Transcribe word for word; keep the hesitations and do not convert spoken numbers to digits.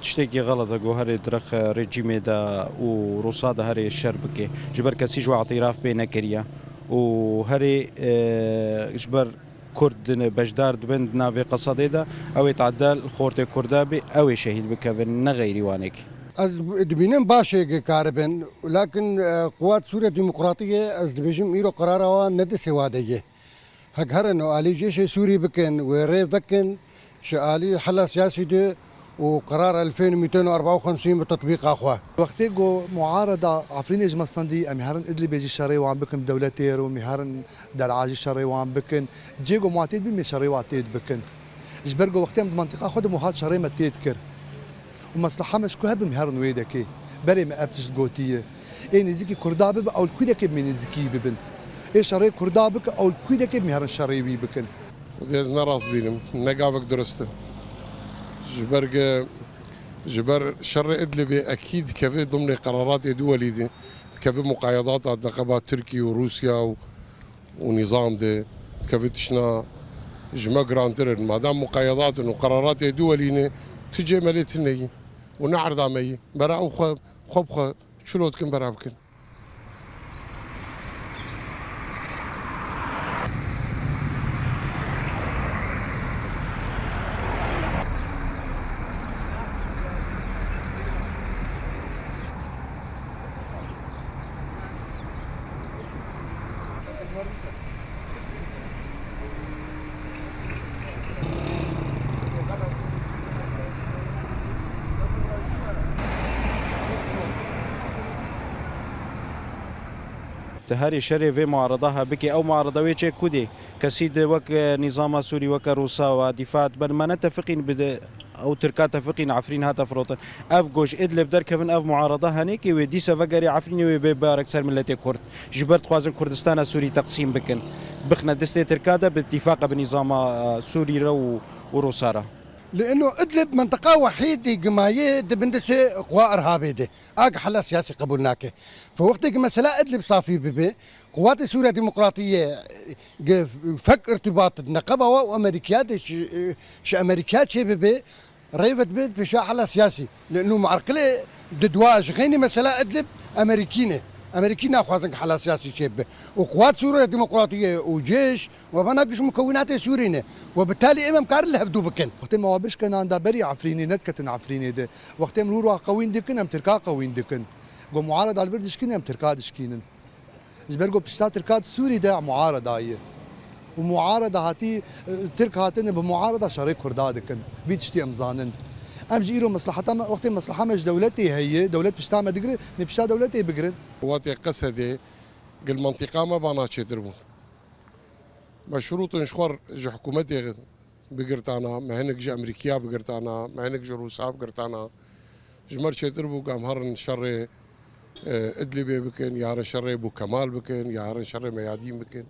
Tiştekî xelet e ku herê di rex rejîmê de û Rûsa de herê şer bike. Ji ber kesî ji we îtîraf pê nekiriye. Û herê, e, ji ber Kurd din beşdar dibin di navê qesedê de, ew ê tade li xortê Kurda bê, ew ê şehîd bikevin, ne xeyrî wanekî. Ez dibînim başê karibin, lakin, e, Quwat Sûriya Demokratî ye, ez dibêjim îro qerara wan ne destê wa de ye. Hek herin û alî cêşê Sûrî bikin, wê rê vekin, ji alî hela siyasî de û qerar elfên û mîtên û erba û xemsîn bi tetbîqa xwe. Wextê ku muareda Efrînê ji me stendî, em ê herin Idlibê jî şerê wan bikin bi dewletê re û em ê herin Der'a jî şerê wan bikin. Cê ku muhatê dibî, em ê şerê wan tê dibikin. Ji ber ku wextê em di mentiqa xwe de muhat şerê me tê dikir. Û mesleha me ji ku hebim herin wê dekê. Berê me ev tişt gotiye. Ê nêzîkî Kurda bibe, ew li kû dekê bi nêzîkî bibin. Ê şerê Kurda bike, ew li kû dekê bi herin şerê wî bikin. Xwedê ez ne rast bînim, ne gavek durist e. Ji ber ge-, ji ber şerê Idlibê ekî dikeve dimrê qeraratê duwelî de, dikeve muqayedata neqeba Tirkî û Rûsya û û nîzam de dikeve tişna ji me girantir in. Madem muqayedat in û qeraratê duwelî ne, tu cê me lê tune yî û ne erda me yî. Bera ew xwe, xwe bi xwe çilo dikin bera bikin. Tu herî şerê vê muareda hebikê, ew muareda wê çê kudê? Kesî di wek, e, nîzama Sûrî, weke Rûsa wa dîfa dibe, me ne tefiqîn bi de, ew Tirka tefiqîn Efrîn hate firotin. Ev ku ji Idlib derkevin, ev muareda henêkê wê dîsa vegerê Efrînê wê bê barek ser miletê Kurd. Ji ber dixwazin Kurdistana Sûrî teqsîm bikin. Bixine destê Tirka de bi tîfaqa bi nîzama, e, Sûrî re û, û Rûsa re. Li ino Idlib mentiqa wehîd ê gimayê di bin destê quwa Irhabê de. A gi hela siyasî qebûl nake. Fe wextê ki mesela Idlib safî bibe, Quwatê Sûriya Demokratî ye, gi fek irtibat neqeba wa û Amerîkiya de ji, ji Amerîkiya çê bibe, rêvet bi pêşa hela siyasî. Li nû muerqilê di dua ji xeynî mesela Idlib Amerîkî ne. Amerîkî naxwazin ki hela siyasî çê bibe. Û Quwat Sûriya Demokratî ye û cêş, we bana giş mukewinatê Sûrî ne. We bi talî êm em karin li hevdû bikin. Wextê me wa bişkenan da berî Efrînê, nediketin Efrînê de. Wextê em rû ra qewîn dikin, em Tirka qewîn dikin. Go muareda li vir dişkînin, em Tirka dişkînin. Ji ber go pişta Tirka di Sûrî de muareda ye. Û muareda hatî, e, Tirk hatine bi muareda şerê Kurda dikin. Vî tiştî em zanin. Em ji îro mesleheta me, wextê mesleha me ji dewletê heye, dewlet pişta me digire, me pişta dewletê bigirin. Wextê Qesedê gil mentiqa me bana çêtir bûn. Me şurûtin ji xwe ji hikûmetê bigirtana, me hinek ji Amerîkiya bigirtana, me hinek ji Rûsa bigirtana. Ji me re çêtir bû ku em herin şerê, e, Idlibê bikin, ya herin şerê Bû Kemal bikin, ya herin şerê Meyadîn bikin.